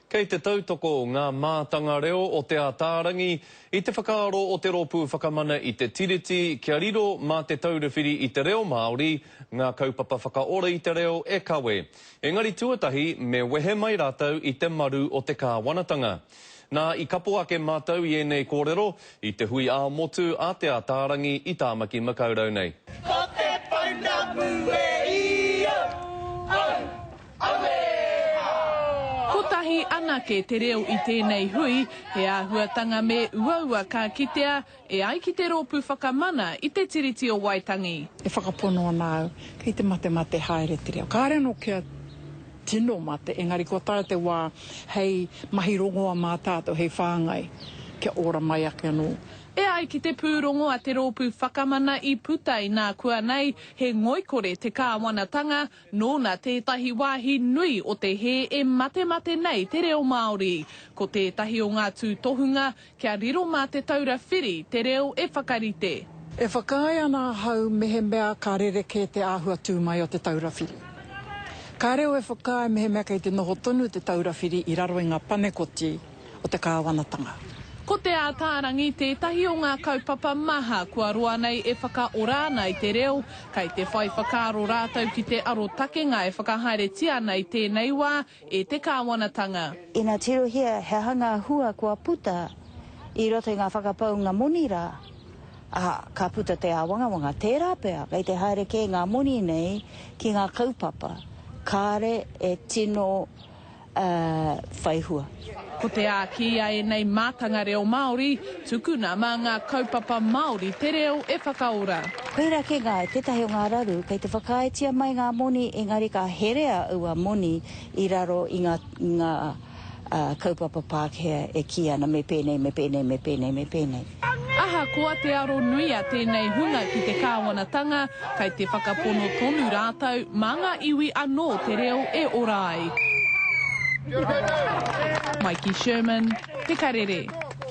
Kei te tautoko ngā mātanga reo o Te Ataarangi i te whakaaro o te Rōpū Whakamana i te Tiriti kia riro mā Te Taura Whiri i te Reo Māori ngā kaupapa whakaora i te reo e kawe. Engari tuatahi me wehe mai rātou i te maru o te kāwanatanga. Nā, i kapo ake mātou i ēnei kōrero i te hui ā-motu a Te Ataarangi i Tāmaki Makaurau nei. Ko te pounamu e ia, au, Auē! Kotahi anake te reo i tēnei hui, he āhuatanga me uaua ka kitea e ai ki te Rōpū Whakamana i te Tiriti o Waitangi. E whakapono ana au, kei te matemate haere te reo. Kāre anō kia tino mate, engari kua taea te wā hei mahi rongoa mā tātou, hei whāngai kia ora mai ake anō. E ai ki te pūrongo a te Rōpū Whakamana i puta inākuanei, he ngoikore te kāwanatanga, Nōna tētahi wāhi nui o te hē e matemate nei te reo Māori. Ko tētahi o ngā tūtohunga, kia riro mā Te Taura Whiri te reo e whakarite. E whakaae ana ahau mehemea ka rerekē te āhua tū mai o Te Taura Whiri. Kāre au e whakaae mehemea kei te noho tonu Te Taura Whiri i raro i ngā panekoti o te kāwanatanga. Ko Te Ātaarangi tētahi o ngā kaupapa maha kua roa nei e whakaora ana i te reo, kei te whai whakaaro rātou ki te arotakenga e whakahaeretia ana i tēnei wā e te kāwanatanga. Ina tirohia he aha ngā hua kua puta i roto i ngā whakapaunga moni rā, ā, ka puta te āwangawanga, tērā pea kei te haere kē ngā moni nei ki ngā kaupapa kāre e tino whai hua. Ko te āki a ēnei mātanga reo Māori, tukuna mā ngā kaupapa Māori te reo e whakaora. Koirā kē ngā, tētahi o ngā raru, kei te whakaaetia mai ngā moni engari ka herea aua moni i raro i ngā, ngā kaupapa Pākehā e kī ana me pēnei, me pēnei, me pēnei, me pēnei. Ahakoa te aro nui a tēnei hunga ki te kāwanatanga, kei te whakapono tonu rātou mā ngā iwi anō te reo e ora ai. Maiki Sherman, Te Karere.